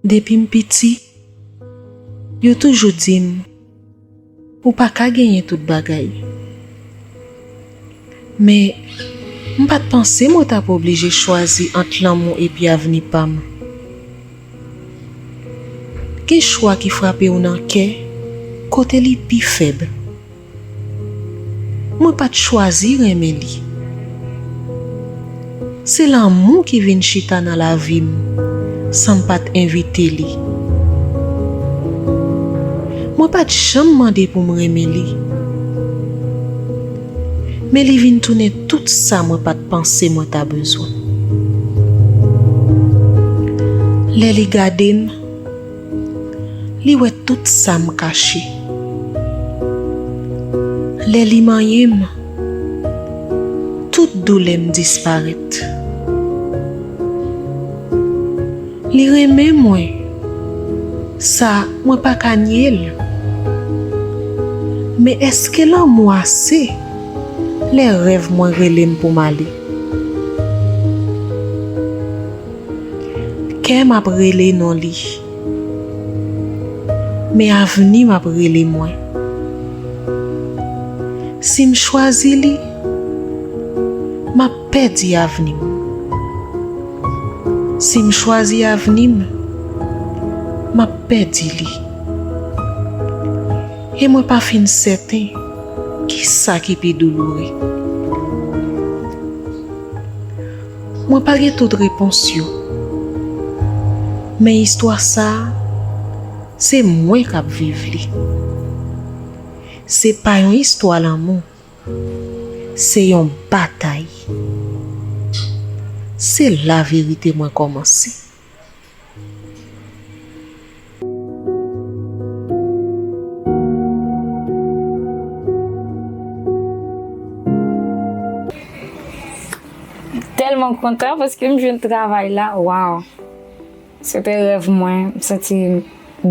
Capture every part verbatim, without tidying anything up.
Depi m piti, yo toujou di m, ou pa ka genyen tout bagay. Men, m pa t panse mwen t ap oblije chwazi ant lanmou epi avni pa m. Gen chwa ki frape w nan kè, kote li pi fèb. Mwen pa t chwazi renmen li. Se lanmou ki vin chita nan lavi m san m pa t envite li. Mwen pa t janm mande pou m renmen li. Men li vin tounen tout sa mwen pa t panse mwen ta bezwen. Lè li gade m, li wè tout sa m kache. Lè li manyen m, tout doulè m disparèt. Li renmen mwen, sa mwen pa ka nye l. Men èske lanmou ase lè rèv mwen rele m pou m ale? Kè m ap rele non li, men avni m ap rele mwen. Si m chwazi li, m ap pèdi avni m. Si m chwazi avni m, m ap pèdi li. E mwen pa fin sèten kisa ki pi douloure. Mwen pa gen tout repons yo. Men istwa sa a, se mwen k ap viv li. Se pa yon istwa lanmou. Se yon batay. Se la verite mwen kòmanse. M tèlman kontan paske m jwenn travay la, waw. Se te rèv mwen, m santi m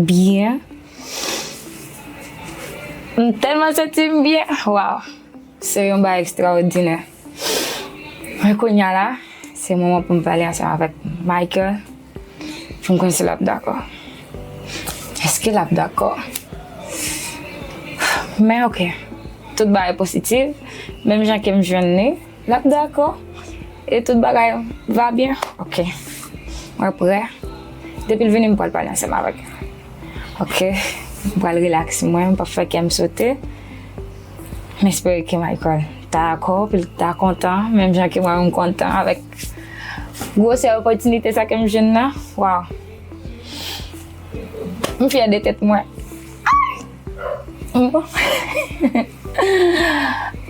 byen. M tèlman santi m byen, waw. Se yon bagay ekstraòdinè. Men kounye a la, se moman pou m pale ansanm avèk Michael, pou m konn si l ap dakò. Èske l ap dakò? Men oke, tout bagay pozitif, menm jan ke m jwenn li, l ap dakò. E tout bagay va byen. Oke. Mwen prè. Depi l vini, m pral pale ansanm avèk li. Oke. M pral rilaks mwen, m p ap fè kè m sote. M espere ke Michael ta dakò, pou l ta kontan, menm jan ke mwen, m kontan avèk gwosè opòtinite sa ke m jwenn nan. Waw. M fyè de tèt mwen. Bon.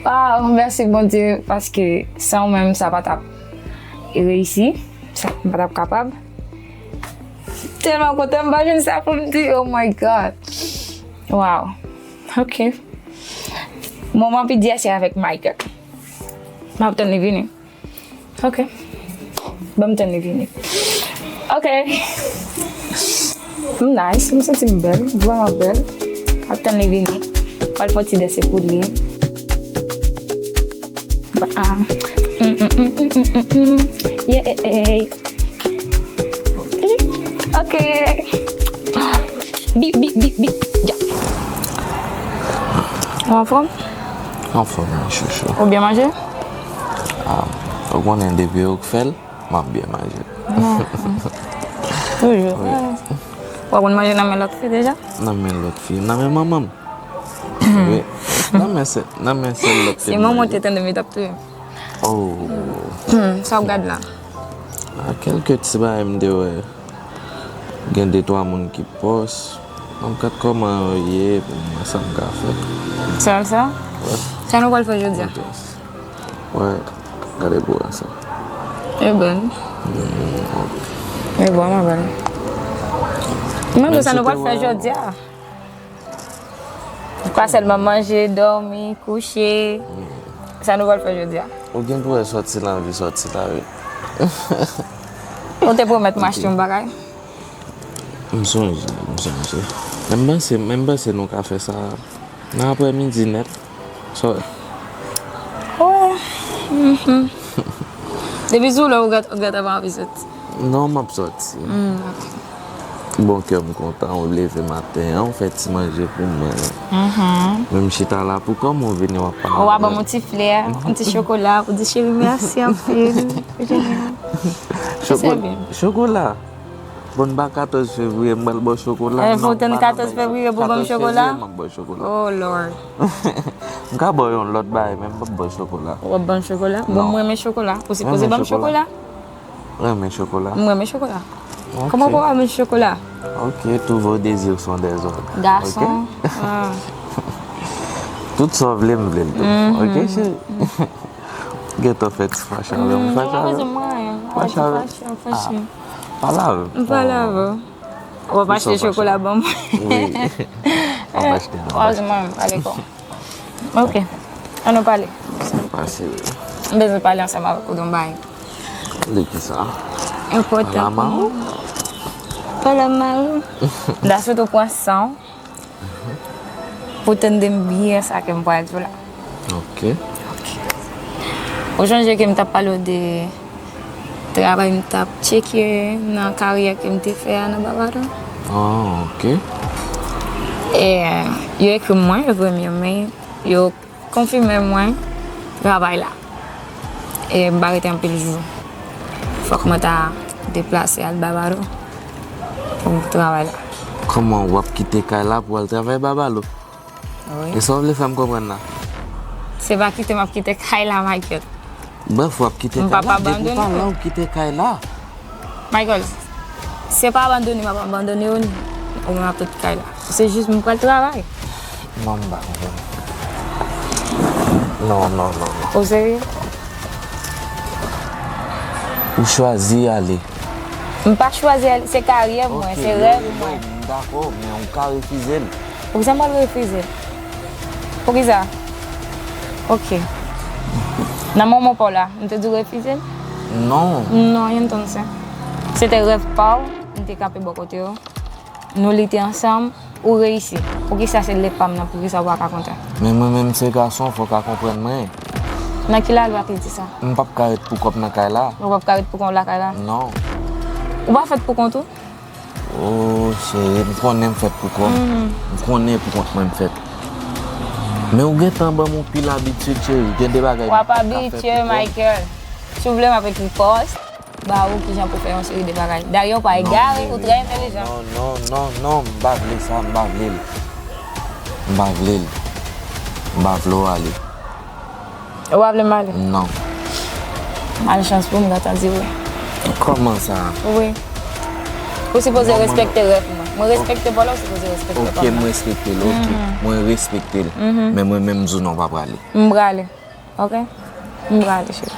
Waw, mèsi Bondye, paske san ou menm, sa pa t ap reyisi, sa, m pa t ap kapab. Tèlman kontan, m pa jwenn sa pou m di, oh my God. Waw. Oke. Moman pi di a se avèk Michael. M ap tann li vini. Oke. Ban m tann li vini. Oke. M nice, m santi m bèl, vrèman bèl. M ap tann li vini. Pral fè yon ti danse pou li. Ba, ah. Mm, mm, mm. Yeah. Oke. Bip, bip, bip, bip. Ya. Ou anfòm? Anfòm, wi, chouchou. Ou byen manje? Ah, ou konnen depi ou k fè l, m ap byen manje. Toujou. Wi. Ou ap konn manje nan men lòt fi deja? Nan men lòt fi, nan men manman m. Wi. Nan men sèl, nan men sèl lòt fi. Se manman w te tande m, li t ap touye m. Oh. Hmm, sa w ap gad la? Ah, kèlke ti bagay m te wè. Gen de twa moun ki pòs. Mwen ap gad kòman yo ye, pou m wè sa m ka fè. Sèl sa? Wi. Sa nou pral fè jodi a? Wè, gade pou wè sa. E bèl. Mm, ok. E bon, mwen bèl. Mwen menm sa nou pral fè jodi a. Pa sèlman manje, dòmi, kouche. Sa nou pral fè jodi a? Ou gen pou wè sòti nan vi sòti la, wi. Ou te pwomèt m achte yon bagay? M sonje, m sonje. Men m panse, men m panse nou ka fè sa nan aprèmidi nèt. Sa w wè? Wi. Mhm. Depi sou lè ou gèt, ou gèt ap anvi sòti. Non, m ap sòti. Mm, ok. Bon kè m kontan, ou leve maten an, ou fè ti manje pou mwen. Men m chita la pou kòman ou vini w ap pale. Ou a ban m yon ti flè, yon ti chokola, ou di, "Cheri, mèsi anpil." Chokola. Bon, ba katòz fevriye, m pral ba w chokola. Fò w tann katòz fevriye pou ban m chokola? Katòz fevriye, m ap ba w chokola. Oh Lord. M ka ba w yon lòt bagay, men m p ap ba w chokola. Ou p ap ban m chokola? Bon, mwen renmen chokola. Ou sipoze ban m chokola. Renmen chokola? M renmen chokola. Kòman pou w renmen chokola? Ok, tous vos désirs sont des ordres. Gason. Tout sa w vle, m vle l tou. Ok, cheri? Gentan fè ti fache avè m, fache avè m. Fache avè m. Pale avè m. M pale avè w. W ap achte chokola ban mwen? Wi. M ap achte. Wè, se mwen, pale kò. Ok. Ann nou pale. Sa pase? M bezwen pale ansanm avèk ou de yon bagay. De kisa? Enpòtan pou mwen. Pale a mari w. Dayè, sitou pran san w pou tande m byen sa ke m pral di w la. Ok. Ou chonje ke m t ap pale w de travay m t ap tcheke nan karyè ke m te fè a nan Bavado? Ah, ok. E, yo ekri mwen, yo voye m yon mail, yo konfime mwen travay la. E m pa rete anpil jou. Fòk mwen ta deplase al Bavado pou travay la. Kòman w ap kite kay la pou w al travay Bavado? Wi. E sa w vle fè m konprann la? Se pa kite m ap kite kay la, Michael. Bref, w ap kite kay la. Depi w pale, w kite kay la. Michael, se pa abandone m ap abandone w ni. Ou menm ap tout kay la. Se jis m pral travay. Non, m pa konprann. Non, non, non, non. Ou serye? Ou chwazi ale. M pa chwazi ale, se karyè mwen, se rèv mwen. M dakò, men ou ka refize l. Poukisa m pral refize l? Poukisa? Ok. Nan moman pa w la, m te di w refize l? Non. Non, you don't say. Se te rèv pa w, m te kanpe bò kote w. Nou lite ansanm, ou reyisi. Poukisa se lè pa m nan, poukisa w pa ka kontan? Men mwen menm se gason, fò w ka konprann mwen. Nan ki lalwa ki di sa? M p ap ka ret pou kò m nan kay la. Ou p ap ka ret pou kont w lakay la? Non. Ou pa fèt pou kont ou? Oh, cheri, m konnen m fèt pou kò m. M konnen pou kont mwen m fèt. Men ou gentan ban m yon pil abitid, cheri. Gen de bagay m pa ka fè pou kò m. W ap abitye, Michael. Si w vle, m ap ekri pòs ba ou kijan pou fè yon seri de bagay. Dayè, ou pa egare, ou trè entèlijan. Non, non, non, non, non, m pa vle sa, m pa vle l. M pa vle l. M pa vle w ale. Ou pa vle m ale? Non. Malchans pou m, gentan di wi. Kòman sa? Wi. Ou sipoze respekte rèv mwen. Mwen respekte pa w la, ou sipoze respekte pa m. Ok, m respekte l, ok. Mwen respekte l. Men mwen menm, m di w non, w pa prale. M prale. Ok? M prale, cheri.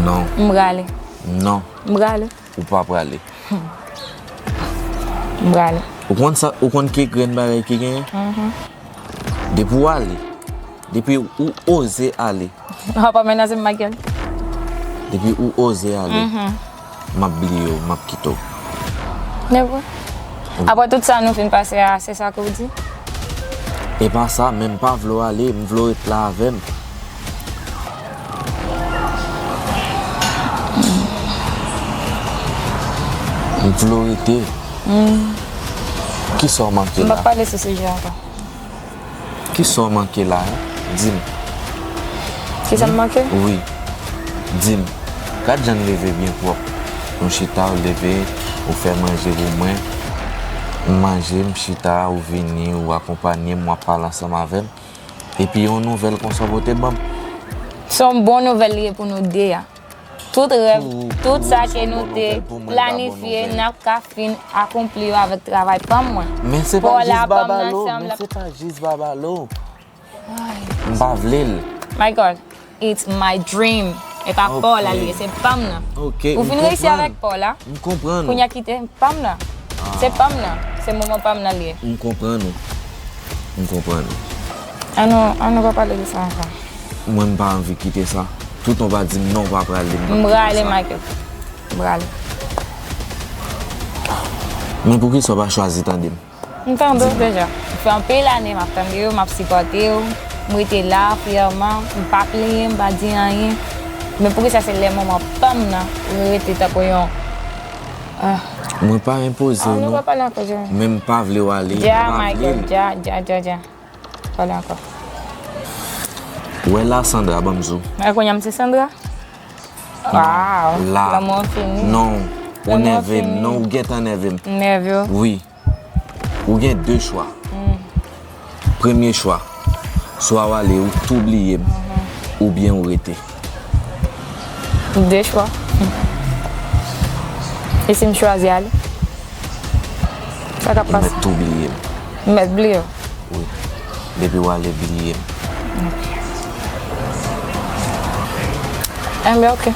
Non. M prale. Non. M prale. Ou pa prale. M prale. Ou konn sa, ou konn ki grenn bagay ki genyen? Depi w ale, depi ou oze ale. W ap anmenaze m, Michael? Depi ou oze ale, m ap bliye w, m ap kite w. E vre? Apre tout sa nou fin pase a, se sa ke w di? E pa sa, men m pa vle w ale, m vle w ret la avè m. M vle w rete. Kisa w manke la? M p ap pale sou sijè ankò. Kisa w manke la, hein? Di m. Kisa m manke? Wi. Di m. Gad jan n leve byen pwòp. Nou chita, ou leve, ou fè manje pou mwen. M manje, m chita, ou vini, ou akonpanye m, w ap pale ansanm avè m. Epi yon nouvèl konsa w pote ban m. Se yon bon nouvèl li ye pou nou de a. Tout rèv, tout sa ke nou te planifye, n ap ka fin akonpli yo avèk travay pa m mwen. Men se pa jis Babalo, men se pa jis Babalo. M pa vle l. Michael, it's my dream. E pa pa w la li ye, se pa m nan. Ou fin reyisi avèk pa w la. M konprann ou. Kounye a kite pa m nan. Se pa m nan. Se moman pa m nan li ye. M konprann ou. M konprann ou. Ann nou, ann nou pa pale de sa ankò. Mwen, m pa anvi kite sa. Toutan w pa di m non, w pa prale, m p ap kite sa. M prale, Michael. M prale. Men poukisa w pa chwazi tande m? M tande w deja. Fè anpil ane m ap tande w, m ap sipòte w. M rete la, fyèman, m pa plenyen, m pa di anyen. Men poukisa se lè moman pa m nan, ou rete tankou yon, ah. Mwen pa enpoze w non. An nou pa pale ankò, Jeremy. Men m pa vle w ale, m pa vle l. Dja, Michael, dja, dja, dja, dja. Pale ankò. Ou wè la, Sandra, ban m di w. E kounye a m se Sandra? Waw, lanmou an fini. Non, ou nève m. Non, ou gentan nève m. M nève w? Wi. Ou gen de chwa. Premye chwa, swa w ale, ou tou bliye m, oubyen ou rete. De chwa. E si m chwazi ale? Sa k ap pase? Ou mèt tou bliye m. M mèt bliye w? Wi. Depi w ale, bliye m. Enben, oke.